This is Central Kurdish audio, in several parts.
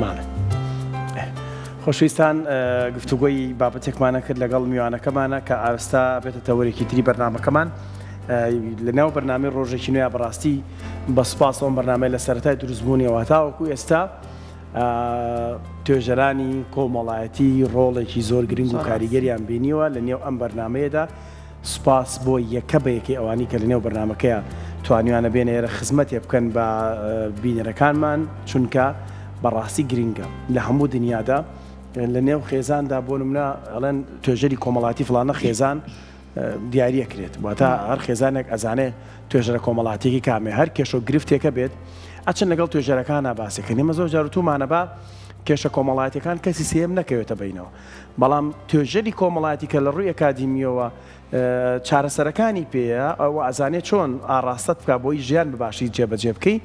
ماڵێ. خۆشەویستان گفتوگۆی بابەتێکمانە کرد لەگەڵ میوانەکەمانە کە ئاوستا بێتە تەوەرێکی تری بەرنامەکەمان لە ناو بەرنامەی ڕۆژێکی نوێ بەڕاستی بە سوپاسەوە بەرنامەی لە سەرەتای دروستبوونیەوە تاوەکو ئێستا توێژەرانی کۆمەڵایەتی ڕۆڵێکی زۆر گرنگ و کاریگەریان بینیوە لە نێو ئەم بەرنمەیەدا سوپاس بۆ یەکە بە یەکەی ئەوانی کە لە نێو بەرنامەکەیا توانیویانە بێنە ئێرە خزمەتێ بکەن بە بینەرەکانمان چونکە بەڕاستی گرنگە لە هەموو دنیادا لە نێو خێزاندا بۆ نمونە ئەڵێن توێژەری کۆمەڵاتی فڵانە خێزان دیاریە کرێت واتە هەر خێزانێک ئەزانێ توێژەرە کۆمەڵاتیەکی کامێ هەر کێشە و گرفتێکە بێت ئەچن لەگەڵ توێژەرەکانە باسێکە نێمە زۆر جار وتومانە با کێشە کۆمەڵایەتەکان کەسی سێم نەکەوێتە بینەوە بەڵام توێژەری کۆمەڵایەتی کە لە ڕووی ئەکادیمییەوە چارەسەرەکانی پێیە و ئەزانێ چۆن ئاڕاستەت بکا بۆی ژیان بە باشی جێبەجێ بکەی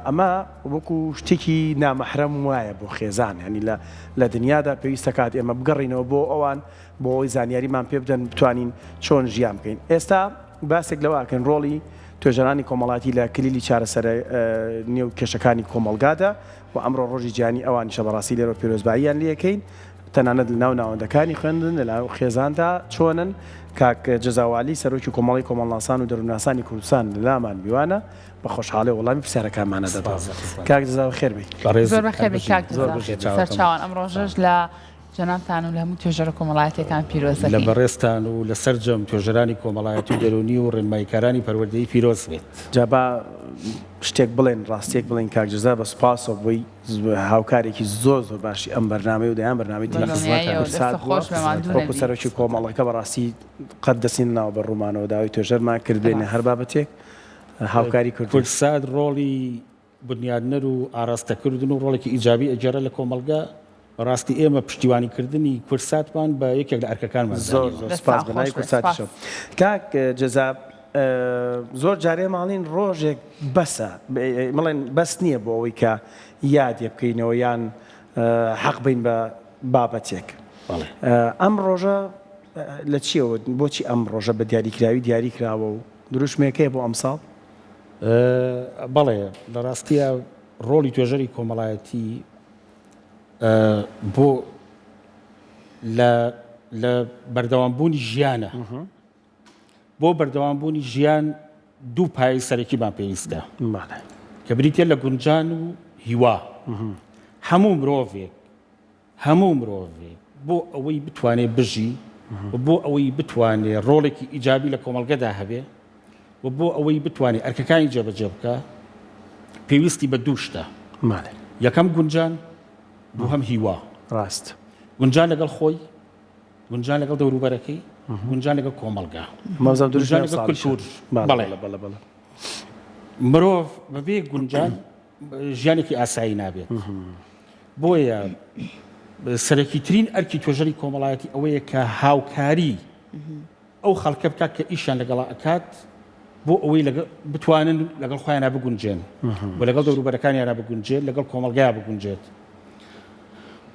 ئەمە وەکو شتێکی نامەحرەم وایە بۆ خێزان یانی لە لە دنیادا پێویستە کات ئێمە بگەڕینەوە بۆ ئەوان بۆ ئەوەی زانیاریمان پێ بدەن بتوانین چۆن ژیان بکەین ئێستا باسێک لەوە ئەکەین ڕۆڵی توێژەرانی کۆمەڵایەتی لە کلیلی چارەسەرە نێو کێشەکانی کۆمەڵگادا و ئەمڕۆ ڕۆژی جیهانی ئەوانیشە بەڕاستی لێرەوە پیرۆزباییان لێکەین تەنانەت لەناو ناوەندەکانی خوێندن لەناو خێزاندا چۆنن؟ کاک جەزا والی سەرۆکی کۆمەڵەی کۆمەڵناسان و دەروونناسانی کوردستان لەلامان میوانە بە خۆشحاڵی وەڵامی پرسیارەکانمان ئەداتەوە. کاک جەزا بەخێر بێی. زۆر بەخێر بێی کاک جەزا. سەرچاوان ئەم ڕۆژەش لە جەنابتان و لە هەموو توێژەرە کۆمەڵایەتیەکان پیرۆز دەکەین. لە بەڕێزتان و لە سەرجەم توێژەرانی کۆمەڵایەتی و دەروونی و ڕێنماییکارانی پەروەردەیی پیرۆز بێت. جا با شتێک بڵێن ڕاستیەک بڵێین کاک جەزا بە سوپاسەوە بۆی هاوکارێکی زۆر زۆر باشی ئەم بەرنامەیە و دەیان بەرنامەی تری کوردسات بووە وەکو سەرۆکی کۆمەڵەکە بەڕاستی قەت دەستی نەناوە بە ڕوومانەوە داوای توێژەرمان کرد بێنە هەر بابەتێک هاوکاری کردووە. کوردسات ڕۆڵی بنیادنەر و ئاراستەکردن و ڕۆڵێکی ئیجابی ئەگێڕێ لە کۆمەڵگە، بەڕاستی ئێمە پشتیوانی کردنی کوردساتمان بە یەکێک لە ئەرکەکانمان زۆر زۆر سپاس بە ناوی کوردساتیشەوە. کاک جەزا زۆر جارێ ماڵین ڕۆژێک بەسە بڵێن بەس نییە بۆ ئەوەی کە یادێ بکەینەوە یان حەق بین بە بابەتێک ئەم ڕۆژە لە چیەوە بۆچی ئەم ڕۆژە بە دیاریکراوی دیاری کراوە و دروشمێکەیە بۆ ئەمساڵ؟ بەڵێ لە ڕاستیە ڕۆڵی توێژەری کۆمەڵایەتی بۆ لە لە بەردەوامبوونی ژیانە بۆ بەردەوامبوونی ژیان دوو پایەی سەرەکیمان پێویستە کە بریتە لە گونجان و هیوا هەموو مرۆڤێک هەموو مرۆڤێک بۆ ئەوەی بتوانێت بژی و بۆ ئەوەی بتوانێت ڕۆڵێکی ئیجابی لە کۆمەڵگەدا هەبێ و بۆ ئەوەی بتوانێت ئەرکەکانی جێبەجێ بکە پێویستی بە دوو شتە یەکەم گونجان دووهەم هیوا ڕاست گونجان لەگەڵ خۆی گونجان لەگەڵ دەوروبەرەکەی گونجان لەگەڵ کۆمەڵگا مەزەم گونجان لەگەڵ کولتوور بەڵێ بەڵێ بەڵێ مرۆڤ بەبێ گونجان ژیانێکی ئاسایی نابێت بۆیە سەرەکیترین ئەرکی توێژەری کۆمەڵایەتی ئەوەیە کە هاوکاری ئەو خەڵکە بکات کە ئیشیان لەگەڵا ئەکات بۆ ئەوەی بتوانن لەگەڵ خۆیانە بگونجێن و لەگەڵ دەوروبەرەکانیانە بگونجێت لەگەڵ کۆمەڵگای بگونجێت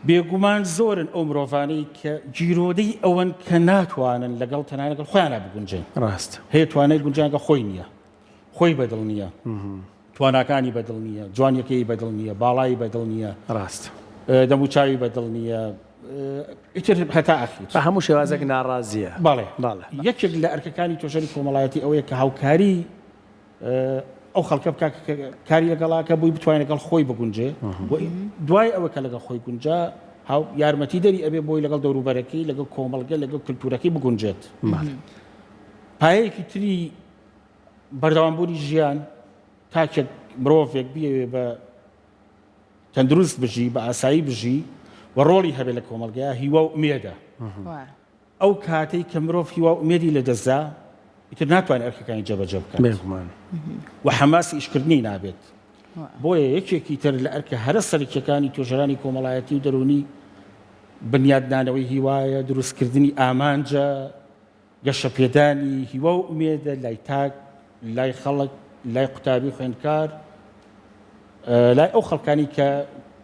بێگومان زۆرن ئەو مرۆڤانەی کە گیرۆدەی ئەوەن کە ناتوانن لەگەڵ تەنها لەگەڵ خۆیانە بگونجێن ڕاست هەیە توانای گونجانگە خۆی نییە خۆی بەدڵ نییە تواناکانی بەدڵ نییە جوانیەکەی بەدڵ نییە باڵای بەدڵ نییە ڕاست دەموچاوی بەدڵ نییە ئیتر هەتا ئەخیر بە هەموو شێوازێک ناڕازیە بەڵێ بەڵێ یەکێک لە ئەرکەکانی توێژەری کۆمەڵایەتی ئەوەیە کە هاوکاری ئەو خەڵکە بکە کاری لەگەڵاکە بووی بتوانێت لەگەڵ خۆی بگونجێ دوای ئەوە کە لەگەڵ خۆی گونجا هاو یارمەتی دەری ئەبێ بۆی لەگەڵ دەوروبەرەکەی لەگەڵ کۆمەڵگە لەگەڵ کللتورەکەی بگونجێت پایەکی تری بەردەوامبوونی ژیان تاکێک مرۆڤێک بیەوێ بە تەندروست بژی بە ئاسایی بژی و ڕۆڵی هەبێت لە کۆمەڵگەیا هیوا و ئومێدە ئەو کاتەی کە مرۆڤ هیوا و ئومێدی لەدەستدا ئیتر ناتوانێت ئەرکەکانی جێبەجێ بکات بێگومان و حەماسی ئیشکردنی نابێت بۆیە یەکێکی تر لە ئەرکە هەرە سەرەکیەکانی توێژەرانی کۆمەڵایەتی و دەروونی بنیادنانەوەی هیوایە دروستکردنی ئامانجە گەشەپێدانی هیوا و ئومێدە لای تاک، لای خەڵک، لای قوتابی و خوێندکار، لای ئەو خەڵکانی کە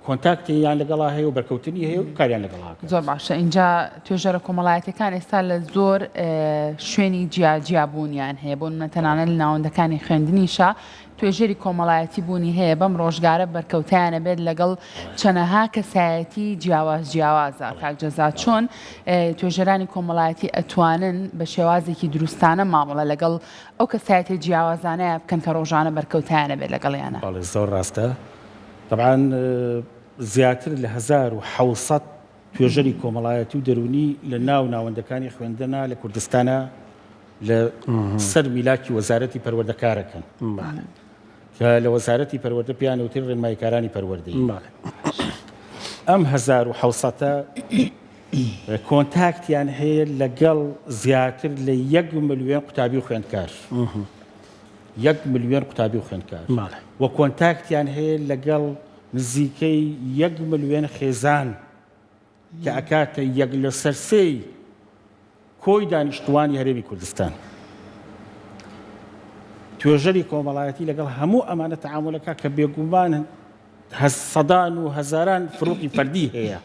کۆنتاکتیان لەگەڵا هەیە و بەرکەوتنی هەیە و کاریان لەگەڵا ئەکات. زۆر باشە ئینجا توێژەرە کۆمەڵایەتیەکان ئێستا لە زۆر شوێنی جیا جیا بوونیان هەیە بۆ نمونە تەنانەت لە ناوەندەکانی خوێندنیشا. توێژەری کۆمەڵایەتی بوونی هەیە بەم ڕۆژگارە بەرکەوتەیانە بێت لەگەڵ چەنەها کەسایەتی جیاواز جیاوازە کاک جەزا چۆن توێژەرانی کۆمەڵایەتی ئەتوانن بە شێوازێکی دروستانە مامەڵە لەگەڵ ئەو کەسایەتیە جیاوازانەیە بکەن کە ڕۆژانە بەرکەوتەیانە بێت لەگەڵیانە؟ بەڵێ زۆر ڕاستە تەبعەن زیاتر لە 1700 توێژەری کۆمەڵایەتی و دەروونی لە ناو ناوەندەکانی خوێندنا لە کوردستانە لە سەر میلاکی وەزارەتی پەروەردە کارەکەن کە لە وەزارەتی پەروەردە پێیان وترێ ڕێنماییکارانی پەروەردەیی. ئەم 1700 کۆنتاکتیان هەیە لەگەڵ زیاتر لە یەک ملیۆن قوتابی و خوێندکار. یەک ملیۆن قوتابی و خوێندکار. و کۆنتاکتیان هەیە لەگەڵ نزیکەی یەک ملیۆن خێزان. کە ئەکاتە یەک لەسەر سێی کۆی دانیشتووانی هەرێمی کوردستان. توێژەری کۆمەڵایەتی لەگەڵ هەموو ئەمانە تەعامولەکە کە بێگومان سەدان و هەزاران فروقی فەردی هەیە،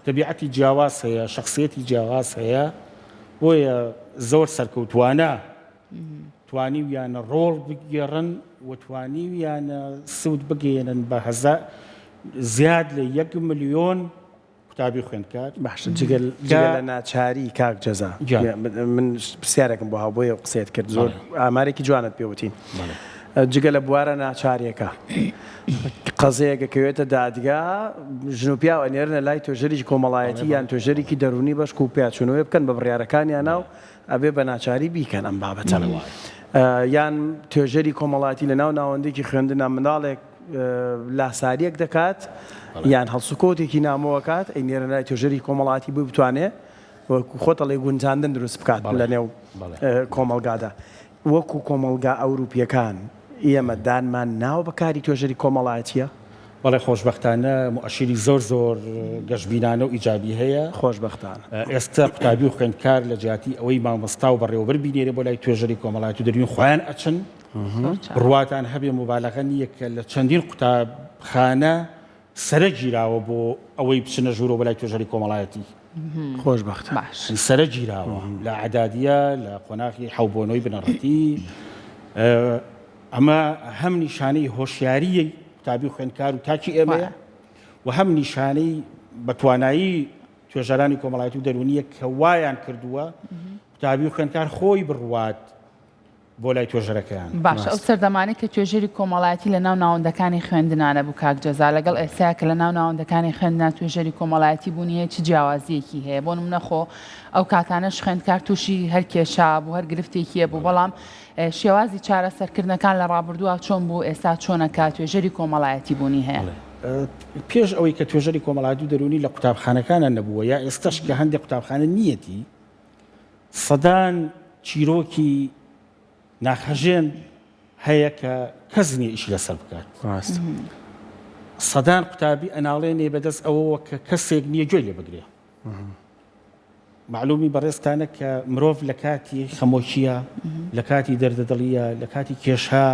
تەبیعەتی جیاواز هەیە، شەخسیەتی جیاواز هەیە، بۆیە زۆر سەرکەوتوانە توانیویانە ڕۆڵ بگێڕن و توانیویانە سوود بگەیەنن بە هەزار زیاد لە یەک ملیۆن قوتابی خوێندکار. باشە جگە جگە لە ناچاری کاک جەزا من پرسیارێکم بۆ هاو بۆیە قسەت کرد زۆر ئامارێکی جوانت پێ وتین جگە لە بوارە ناچاریەکە قەزەیەکە کەوێتە دادگا ژن و پیاو ئەنێرنە لای توێژەرێکی کۆمەڵایەتی یان توێژەرێکی دەروونی بەشک و پیاچوونەوەی بکەن بە بڕیارەکانیانە و ئەبێ بە ناچاری بیکەن ئەم بابەتە یان توێژەری کۆمەڵاتی لە ناو ناوەندێکی خوێندنا منداڵێک لاساریەک دەکات یان هەڵسوکەوتێکی نامۆکات ئەی نێرە لای توێژەری کۆمەڵاتی بۆی بتوانێ وەکو خۆتەڵێ گونجاندن دروست بکات لە نێو کۆمەڵگادا وەکو کۆمەڵگا ئەوروپیەکان ئێمە دانمان ناوە بە کاری توێژەری کۆمەڵایەتیە؟ بەڵێ خۆشبەختانە موئەشیری زۆر زۆر گەشبینانە و ئیجابی هەیە. خۆشبەختانە. ئێستا قوتابی و خوێندکار لە جیاتی ئەوەی مامۆستا و بەڕێوەبەر بینێرێ بۆ لای توێژەری کۆمەڵایەتی و دەروونی خۆیان ئەچن. بڕواتان هەبێ موبالەغە نییە کە لە چەندین قوتابخانە سەرە گیراوە بۆ ئەوەی بچنە ژوورەوە بۆ لای توێژەری کۆمەڵایەتی. خۆشبەختە. باش. سەرە گیراوە لە ئەعدادیە لە قۆناغی حەوبۆنۆی بنەڕەتی. ئەمە هەم نیشانەی هۆشیاریی قوتابی و خوێندکار و تاکی ئێمەیە و هەم نیشانەی بەتوانایی توێژەرانی کۆمەڵایەتی و دەروونیە کە وایان کردووە قوتابی و خوێندکار خۆی بڕوات بۆ لای توێژەرەکەیان. باشە ئەو سەردەمانەی کە توێژەری کۆمەڵایەتی لە ناو ناوەندەکانی خوێندنا نەبوو کاک جەزا لەگەڵ ئێستایا کە لە ناو ناوەندەکانی خوێندنا توێژەری کۆمەڵایەتی بوونی هەیە چ جیاوازییەکی هەیە بۆ نمونە خۆ ئەو کاتانەش خوێندکار تووشی هەر کێشە بوو هەر گرفتێکی هەبوو بەڵام شێوازی چارەسەرکردنەکان لە ڕابردووا چۆن بوو ئێستا چۆنە کە توێژەری کۆمەڵایەتی بوونی هەیە؟ پێش ئەوەی کە توێژەری کۆمەڵایەتی و دەروونی لە قوتابخانەکانا نەبووە یا ئێستەش کە هەندێک قوتابخانە نییەتی سەدان چیرۆکی ناخهەژێن هەیە کە کەس نییە ئیشی لەسەر بکات. ڕاستە. سەدان قوتابی ئەناڵێنێ بەدەست ئەوەوە کە کەسێک نییە گوێی لێ بگرێ. مەعلومی بەڕێزتانە کە مرۆڤ لە کاتی خەمۆکییە، لە کاتی دەردەدڵییە، لە کاتی کێشە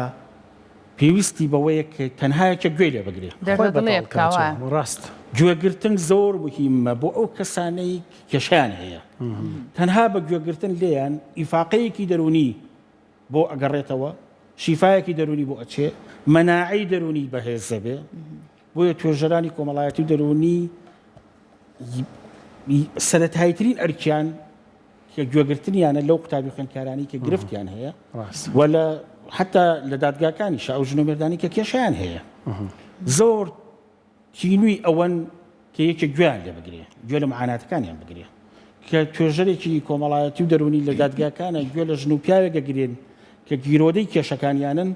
پێویستی بەوەیە کە تەنها یەکێک گوێی لێ بگرێ. خۆی بەتاڵ بکاتەوە. ڕاستە. گوێگرتن زۆر موهیمە بۆ ئەو کەسانەی کێشەیان هەیە. تەنها بە گوێگرتن لێیان ئیفاقەیەکی دەروونی بۆ ئەگەڕێتەوە، شیفایەکی دەروونی بۆ ئەچێ، مەناعەی دەروونی بەهێز دەبێ. بۆیە توێژەرانی کۆمەڵایەتی و دەروونی سەرەتاییترین ئەرکیان کە گوێگرتنیانە لەو قوتابی خوێندکارانی کە گرفتیان هەیە و لە حتا لە دادگاکانیشە ئەو ژن و مێردانی کە کێشیان هەیە زۆر تینووی ئەوەن کە یەکێک گوێیان لێ بگرێ گوێ لە معاناتەکانیان بگرێ کە توێژەرێکی کۆمەڵایەتی و دەروونی لە دادگاکانە گوێ لە ژن و پیاوێک ئەگرێن کە گیرۆدەی کێشەکانیانن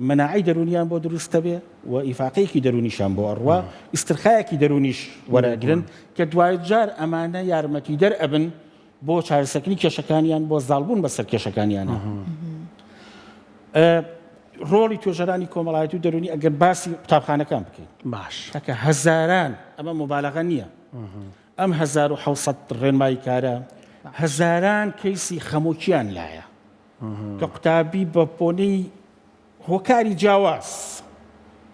مەناعەی دەروونیان بۆ دروست دەبێ و ئیفاقەیەکی دەروونیشیان بۆ ئەڕوا، ئیسترخایەکی دەروونیش وەرئەگرن کە دواجار ئەمانە یارمەتیدەر ئەبن بۆ چارەسەرکردنی کێشەکانیان، بۆ زاڵبوون بەسەر کێشەکانیانا. ڕۆڵی توێژەرانی کۆمەڵایەتی و دەروونی ئەگەر باسی قوتابخانەکان بکەین باش کە هەزاران ئەمە موبالەغە نییە ئەم 1700 ڕێنماییکارە هەزاران کەیسی خەمۆکیان لایە کە قوتابی بە بۆنەی هۆکاری جیاواز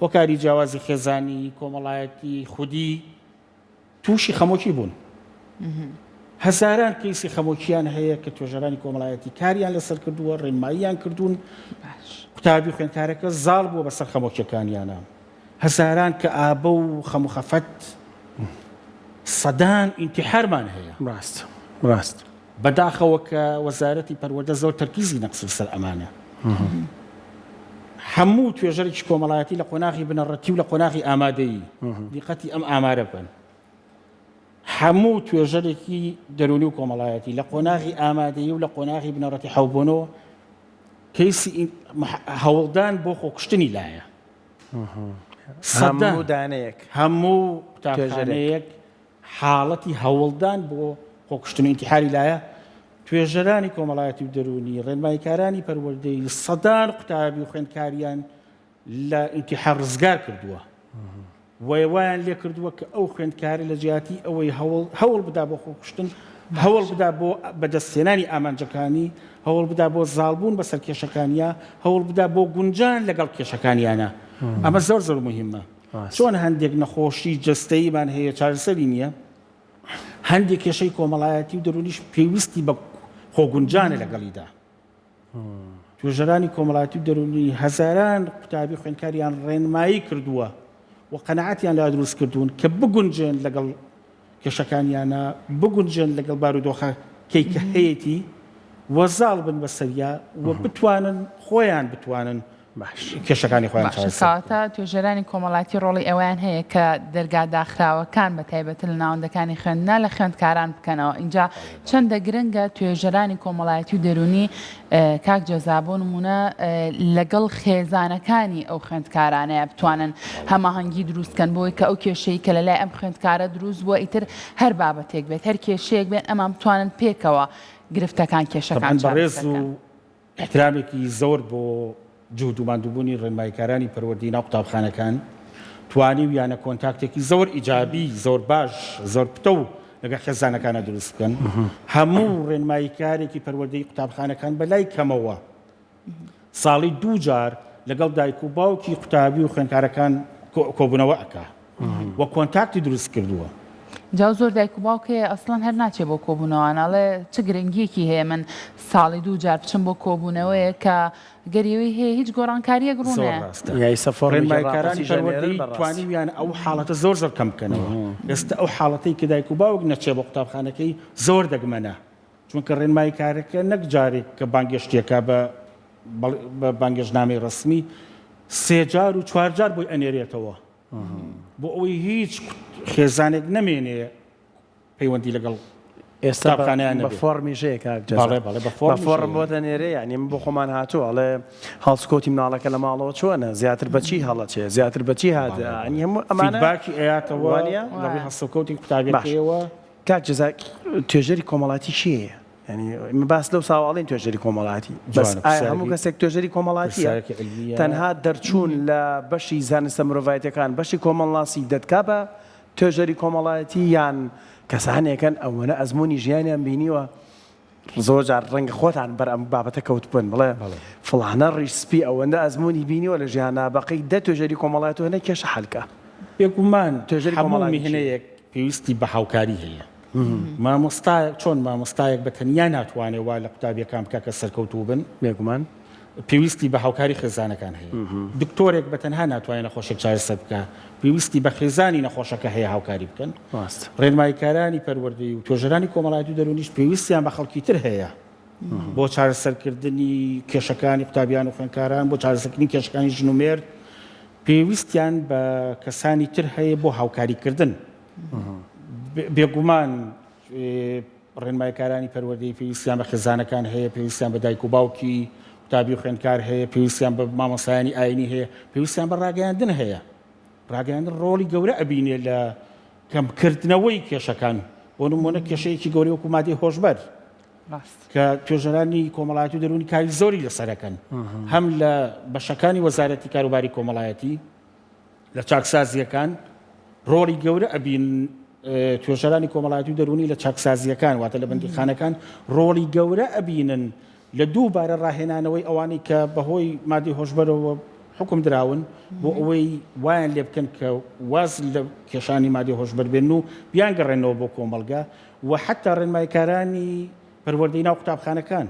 هۆکاری جیاوازی خێزانی کۆمەڵایەتی خودی تووشی خەمۆکی بوون. هەزاران کەیسی خەمۆکییان هەیە کە توێژەرانی کۆمەڵایەتی کاریان لەسەر کردووە، ڕێنماییان کردوون، قوتابی و خوێندکارەکە زاڵ بووە بەسەر خەمۆکیەکانیانە. هەزاران کەئابە و خەم و خەفەت، سەدان ئینتیحارمان هەیە. ڕاست ڕاست. بەداخەوە کە وەزارەتی پەروەردە زۆر تەرکیزی نەخستە سەر ئەمانە. هەموو توێژەرێکی کۆمەڵایەتی لە قۆناغی بنەڕەتی و لە قۆناغی ئامادەیی دیقەتی ئەم ئامارە بکەن. هەموو توێژەرێکی دەروونی و کۆمەڵایەتی لە قۆناغی ئامادەیی و لە قۆناغی بنەڕەتی حەوبۆنۆ کەیسی هەوڵدان بۆ خۆکوشتنی لایە. هەموو دانەیەک هەموو قوتابخانەیەک حاڵەتی هەوڵدان بۆ خۆکوشتن و ئینتیحاری لایە. توێژەرانی کۆمەڵایەتی و دەروونی، ڕێنماییکارانی پەروەردەیی سەدان قوتابی و خوێندکاریان لە ئینتیحار ڕزگار کردووە و وایان لێ کردووە کە ئەو خوێندکارە لە جیاتی ئەوەی هەوڵ هەوڵ بدا بۆ خۆکوشتن، هەوڵ بدا بۆ بەدەستهێنانی ئامانجەکانی، هەوڵ بدا بۆ زاڵبوون بەسەر کێشەکانیا، هەوڵ بدا بۆ گونجان لەگەڵ کێشەکانیانە. ئەمە زۆر زۆر موهیمە. چۆن هەندێک نەخۆشی جەستەییمان هەیە چارەسەری نییە، هەندێک کێشەی کۆمەڵایەتی و دەروونیش پێویستی بە خۆگونجانە لەگەڵیدا. توێژەرانی کۆمەڵایەتی و دەروونی هەزاران قوتابی خوێندکاریان ڕێنمایی کردووە و قەناعەتیان لا دروست کردوون کە بگونجێن لەگەڵ کێشەکانیانە، بگونجێن لەگەڵ بارودۆخەکەی کە هەیەتی و زاڵ بن بەسەریا و بتوانن خۆیان بتوانن باش کێشەکانی خۆیان باشە چارەسەر بکەن. کەواتە توێژەرانی کۆمەڵایەتی ڕۆڵی ئەوەیان هەیە کە دەرگا داخراوەکان بە تایبەت لە ناوەندەکانی خوێندنا لە خوێندکاران بکەنەوە ئینجا چەندە گرنگە توێژەرانی کۆمەڵایەتی و دەروونی کاک جەزا بۆ نمونە لەگەڵ خێزانەکانی ئەو خوێندکارانەیە بتوانن هەماهەنگی دروست کەن بۆی کە ئەو کێشەی کە لە لای ئەم خوێندکارە دروست بووە ئیتر هەر بابەتێک بێت هەر کێشەیەک بێت ئەمان بتوانن پێکەوە گرفتەکان کێشەکان تەبعەن بەڕێز چارەسەر و کەن. ئیحترامێکی زۆر بۆ جوهد و ماندووبوونی ڕێنماییکارانی پەروەردەی ناو قوتابخانەکان، توانیویانە کۆنتاکتێکی زۆر ئیجابی، زۆر باش، زۆر پتەو لەگەڵ خێزانەکانا دروست بکەن. هەموو ڕێنماییکارێکی پەروەردەی قوتابخانەکان بە لای کەمەوە ساڵی دوو جار لەگەڵ دایک و باوکی قوتابی و خوێندکارەکان کۆبوونەوە ئەکا. و کۆنتاکتی دروست کردووە. جا زۆر دایک و باوک هەیە ئەسڵەن هەر ناچێ بۆ کۆبوونەوانە ئەڵێ چ گرنگیەکی هەیە من ساڵی دوو جار بچم بۆ کۆبوونەوەیەک کە گەریەوەی هەیە هیچ گۆڕانکاریەک ڕوو زۆر نایە. ڕاستە. یایسە فۆڕمێکی ڕێنماییکارانی ڕاپرسی ژەنێرن پەروەردەیی بەڕاستی. توانیویانە ئەو حاڵەتە زۆر زۆر کەم بکەنەوە. ئێستا ئەو حاڵەتەی کە دایک و باوک نەچێ بۆ قوتابخانەکەی زۆر دەگمەنە. چونکە ڕێنماییکارەکە نەک جارێک کە بانگێشتێکە بە بە بانگێشتنامەی ڕەسمی سێ جار و چوار جار بۆی ئەنێرێتەوە. بۆ ئەوەی هیچ خێزانێک نەمێنێ پەیوەندی لەگەڵ ئێستا قوتابخانەیان بە نەبێ. فۆڕمیش هەیە کاک جەزا. بەڵێ بەڵێ بە بە فۆڕمیش فۆڕم هەیە. بۆ دەنێرێ یانی من بۆ خۆمان هاتووە ئەڵێ هەڵسکۆتی مناڵەکە لە ماڵەوە چۆنە زیاتر بە چی هەڵەچێ زیاتر بە چی هات بەڵێ بەڵێ. یانی هەموو ئەمانە feedback ی ئەیاتەوە وانییە؟ لە ڕووی وایە. هەڵسوکەوتی باش قوتابیەکەیەوە. کاک جەزا توێژەری کۆمەڵاتی کێیە؟ یانی ئێمە باس لەو ساواڵین توێژەری کۆمەڵاتی بەس جوانە ئایا هەموو پرسیارێکی کەسێک توێژەری کۆمەڵاتیە؟ پرسیارێکی عیلمییە. تەنها دەرچوون لە بەشی زانستە مرۆڤایەتیەکان بەشی کۆمەڵناسی دەتکا بە توێژەری کۆمەڵایەتی یان کەسانێکن ئەوەنە ئەزموونی ژیانیان بینیوە زۆر جار ڕەنگە خۆتان بەر ئەم بابەتە کەوتبن بڵێ بەڵێ. فڵانە ڕیش سپی ئەوەندە ئەزموونی بینیوە لە ژیانا بەقەی دە توێژەری کۆمەڵایەتی هەنێ کێشە حەلکا. بێگومان توێژەری هەموو کۆمەڵایەتی چییە؟ میهنەیەک پێویستی بە هاوکاری هەیە. مامۆستایەک چۆن مامۆستایەک بە تەنیا ناتوانێت وا لە قوتابیەکان بکات کە سەرکەوتوو بن، بێگومان. پێویستی بە هاوکاری خێزانەکان هەیە. دکتۆرێک بە تەنها ناتوانێت نەخۆشێک چارەسەر بکات، پێویستی بە خێزانی نەخۆشەکە هەیە هاوکاری بکەن. ڕاستە. ڕێنماییکارانی پەروەردەیی و توێژەرانی کۆمەڵایەتی و دەروونیش پێویستیان بە خەڵکی تر هەیە بۆ چارەسەرکردنی کێشەکانی قوتابیان و خوێندکاران، بۆ چارەسەرکردنی کێشەکانی ژن و مێرد، پێویستیان بە کەسانی تر هەیە بۆ هاوکاریکردن. بێگومان ڕێنمایکارانی پەروەردەی پێویستیان بە خێزانەکان هەیە، پێویستیان بە دایک و باوکی قوتابی و خوێندکار هەیە، پێویستیان بە مامۆستایانی ئاینی هەیە، پێویستیان بە ڕاگەیاندن هەیە. ڕاگەیاندن ڕۆڵی گەورە ئەبینێ لە کەمکردنەوەی کێشەکان، بۆ نموونە کێشەیەکی گەورەی وەکو مادەی هۆشبەر کە توێژەرانی کۆمەڵایەتی و دەروونی کاری زۆری لەسەرەکەن، هەم لە بەشەکانی وەزارەتی کاروباری کۆمەڵایەتی، لە چاکسازییەکان ڕۆڵی گەورە ئەبین توێژەرانی کۆمەڵایەتی و دەروونی لە چاکسازییەکان واتە لە بەندیخانەکان ڕۆڵی گەورە ئەبینن لە دووبارە ڕاهێنانەوەی ئەوانەی کە بەهۆی مادەی هۆشبەرەوە حوکم دراون بۆ ئەوەی وایان لێ بکەن کە واز لە کێشانی مادەی هۆشبەر بێنن و بیانگەڕێنەوە بۆ کۆمەڵگە و حەتا ڕێنماییکارانی پەروەردەی ناو قوتابخانەکان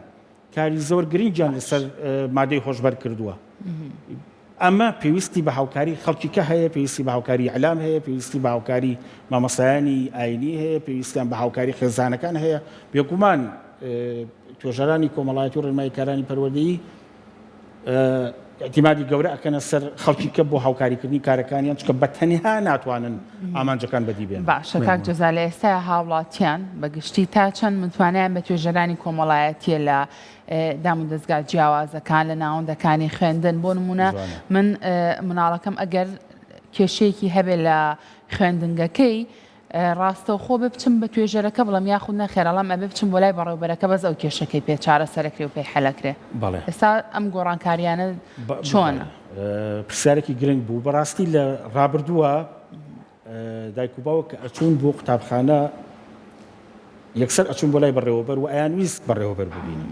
کاری زۆر گرنگیان لەسەر مادەی هۆشبەر کردووە. ئەمە پێویستی بە هاوکاری خەڵکی کە هەیە، پێویستی بە هاوکاری ئیعلام هەیە، پێویستی بە هاوکاری مامۆستایانی ئاینی هەیە، پێویستیان بە هاوکاری خێزانەکان هەیە. بێگومان توێژەرانی کۆمەڵایەتی و ڕێنماییکارانی پەروەردەیی ئیعتیمادی گەورە ئەکەنە سەر خەڵکی کە بۆ هاوکاریکردنی کارەکانیان چونکە بە تەنها ناتوانن ئامانجەکان بەدی بێنن. باشە کاک جەزا لە ئێستایا هاوڵاتیان بە گشتی تا چەند متمانەیان بە توێژەرانی کۆمەڵایەتیە لە دامودەزگا جیاوازەکان لە ناوەندەکانی خوێندن بۆ نمونە من مناڵەکەم ئەگەر کێشەیەکی هەبێ لە خوێندنگەکەی ڕاستەوخۆ بێ بچم بە توێژەرەکە بڵێم یاخود نەخێر ئەڵێم ئەبێ بچم بۆ لای بەڕێوبەرەکە بەس ئەو کێشەکەی پێ چارەسەرەکرێ و پێی حەلەکرێ. بەڵێ. ئێستا ئەم گۆڕانکاریانە چۆنە؟ پرسیارێکی گرنگ بوو بەڕاستی لە ڕابردووە دایک و باوک کە ئەچوون بۆ قوتابخانە یەکسەر ئەچوون بۆ لای بەڕێوەبەر و ئەیانویست بەڕێوەبەر ببینن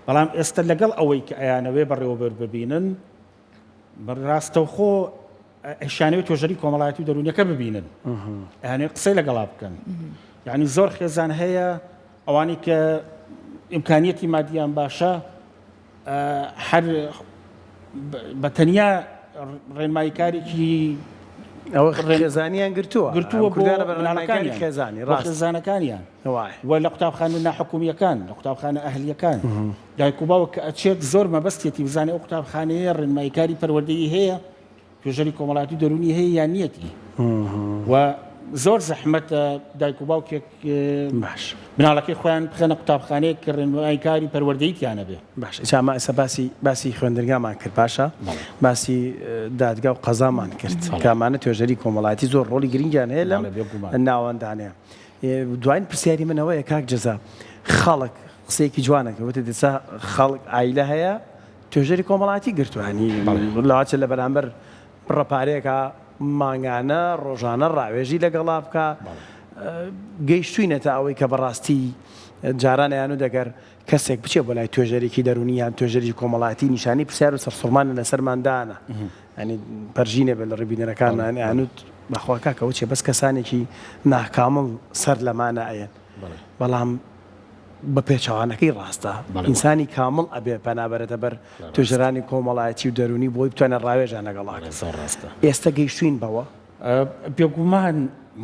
بەڵام ئێستا لەگەڵ ئەوەی کە ئەیانەوێ بەڕێوەبەر ببینن ڕاستەوخۆ ئەیشانەوێت توێژەری کۆمەڵایەتی و دەروونیەکە ببینن ئەیانەوێت قسەی لەگەڵا بکەن یعنی زۆر خێزان هەیە ئەوانەی کە ئیمکانیەتی مادیان باشە هەر بە تەنیا ڕێنماییکارێکی ئەوە خێزانیان گرتووە گرتووە بۆ مناڵەکانی خێزانی ڕاست خێزانەکانیان و لە قوتابخانە ناحکومیەکان لە قوتابخانە ئەهلیەکان دایک و باوک کە ئەچێت زۆر مەبەستێتی بزانێ ئەو قوتابخانەیە ڕێنماییکاری پەروەردەیی هەیە توێژەری کۆمەڵایەتی و دەروونی هەیە یان نیەتی و زۆر زەحمەتە دایک و باوکێک باش مناڵەکەی خۆیان بخەنە قوتابخانەیەک کە ڕێنماییکاری پەروەردەیی تیا نەبێ. باش ئیجا ئەمە ئێستا باسی باسی خوێندنگامان کرد باشە باسی دادگا و قەزامان کرد کە ئەمانە توێژەری کۆمەڵایەتی زۆر ڕۆڵی گرنگیان هەیە لەم ناوەندانەیە دواین پرسیاری من ئەوەیە کاک جەزا خەڵک قسەیەکی جوانە کە وتت ئێستا خەڵک ئایلە هەیە توێژەری کۆمەڵایەتی گرتووە ینی لەواچە لە بەرامبەر بڕە پارەیەکە مانگانە ڕۆژانە ڕاوێژی لەگەڵا بکە گەیشتوینەتە ئەوەی کە بەڕاستی جاران یان و دەگەر کەسێک بچێ بۆ لای توێژەرێکی دەرونی یان توێژەری کۆمەڵایەتی نیشانی پرسیار و سەرسوڕمانە لەسەرماندانە ینی پەرژینێ بە لە ڕێبینەرەکانمان یانوت بەخوا کاکە وچێ بەس کەسانێکی ناکامڵ سەر لەمانە ئەیەن بەڵام بە پێچەوانەکەی ڕاستە ئینسانی کامڵ ئەبێ پەنا بەرێتە بەر توێژەرانی کۆمەڵایەتی و دەروونی بۆی بتوانێت ڕاوێژیان لەگەڵا ڕاستە ئێستا گەیشتوین بەوە؟ بێگومان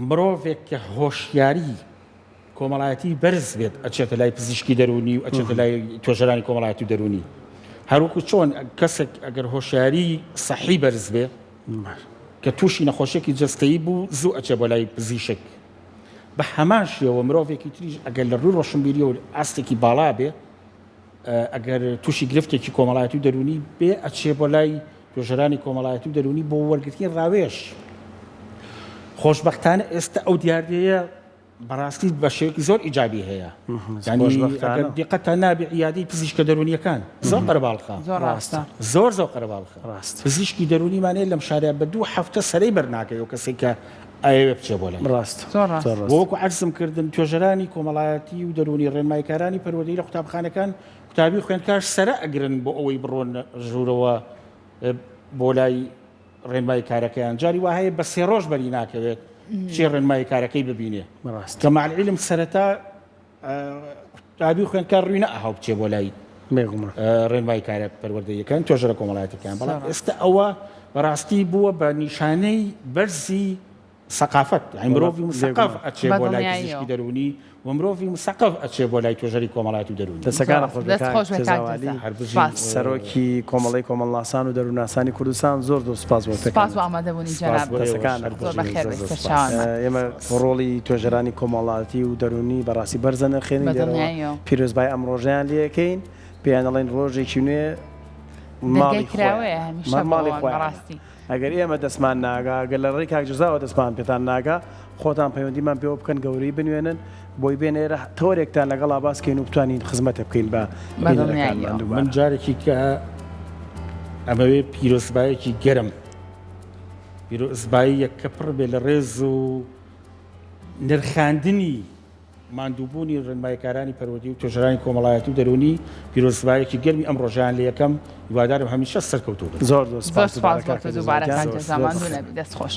مرۆڤێک کە هۆشیاری کۆمەڵایەتی بەرز بێت ئەچێتە لای پزیشکی دەروونی و ئەچێتە لای توێژەرانی کۆمەڵایەتی و دەروونی هەروەکو چۆن کەسێک ئەگەر هۆشیاری سەحی بەرز بێ کە تووشی نەخۆشیێکی جەستەیی بوو زوو ئەچێ بۆ لای پزیشک بە هەمان شێوە مرۆڤێکی تریش ئەگەر لە ڕووی ڕۆشنبیریەوە ئاستێکی باڵا بێ ئەگەر تووشی گرفتێکی کۆمەڵایەتی و دەروونی بێ ئەچێ بۆ لای توێژەرانی کۆمەڵایەتی و دەروونی بۆ وەرگرتنی ڕاوێژ خۆشبەختانە ئێستا ئەو دیاردەیە بەڕاستی بە شێوەیەکی زۆر ئیجابی هەیە دیقەتان نابێ عیادەی پزیشکە دەروونیەکان زۆر قەرەباڵخە زۆر ڕاستە زۆر زۆر قەرەباڵخە ڕاست پزیشکی دەروونیمان هەیە لەم شارە بە دوو هەفتە سەرەی بەرناکەی و کەسێک کە ئەیەوێ بچێ بۆ لای ڕاست زۆر ڕاست زۆر ڕاست وەکو عەرزم کردن توێژەرانی کۆمەڵایەتی و دەروونی ڕێنماییکارانی پەروەردەیی لە قوتابخانەکان قوتابی و خوێندکار سەرە ئەگرن بۆ ئەوەی بڕۆن ژوورەوە بۆ لای ڕێنمایی کارەکەیان جاری وا هەیە بە سێ ڕۆژ بەری ناکەوێت چێ ڕێنمایی کارەکەی ببینێ ڕاست کە مع العلم سەرەتا قوتابی و خوێندکار ڕووی نەئەها و بچێ بۆ لای بێگومان ڕێنمایی کارە پەروەردەییەکان توێژەرە کۆمەڵایەتیەکان بەڵام ئێستا ئەوە بەڕاستی بووە بە نیشانەی بەرزی سەقافەت یانی مرۆڤی مسەقەف ئەچێ بۆ لای پزیشکی دەروونی و مرۆڤی مسەقەف ئەچێ بۆ لای توێژەری کۆمەڵایەتی و دەروونی. دەستەکانت خۆش بێت کاک جەزاوالی سەرۆکی کۆمەڵەی کۆمەڵناسان و دەروونناسانی کوردستان زۆر زۆر سوپاس بۆ سوپاس بۆ ئامادەبوونی جەنابت. دەستەکانت زۆر بەخێر بێی سەرچاوانمان. ئێمە ڕۆڵی توێژەرانی کۆمەڵاتی و دەروونی بەڕاستی بەرز دەنرخێنین لێرەوە پیرۆزبای ئەم ڕۆژەیان لێ ئەکەین پێیان ئەڵێین ڕۆژێکی نوێ ماڵی خۆیان ماڵی خۆیان. ئەگەر ئێمە دەستمان ناگا، گەر لە ڕێی کاک جەزاوە دەستمان پێتان ناگا، خۆتان پەیوەندیمان پێوە بکەن گەورەی بنوێنن بۆی بێنە ئێرە تەوەرێکتان لەگەڵا باس کەین و بتوانین خزمەتێ بکەین بە بینەرەکانمان دووبارە. من جارێکی کە ئەمەوێ پیرۆزبایەکی گەرم پیرۆزباییەک کە پڕ بێ لە ڕێز و نرخاندنی. ماندووبوونی ڕێنماییکارانی پەروەردەیی و توێژەرانی کۆمەڵایەتی و دەروونی، پیرۆزباییەکی گەرمی ئەم ڕۆژەیان لێ یەکەم، هیوادارم هەمیشە سەرکەوتوو بن. زۆر زۆر زۆر سپاس سپاس دووبارە بۆ کاکە تۆ جەزا دووبارە گیان. کاک زۆر جەزا زۆر ماندوو نەبی دەست خۆش.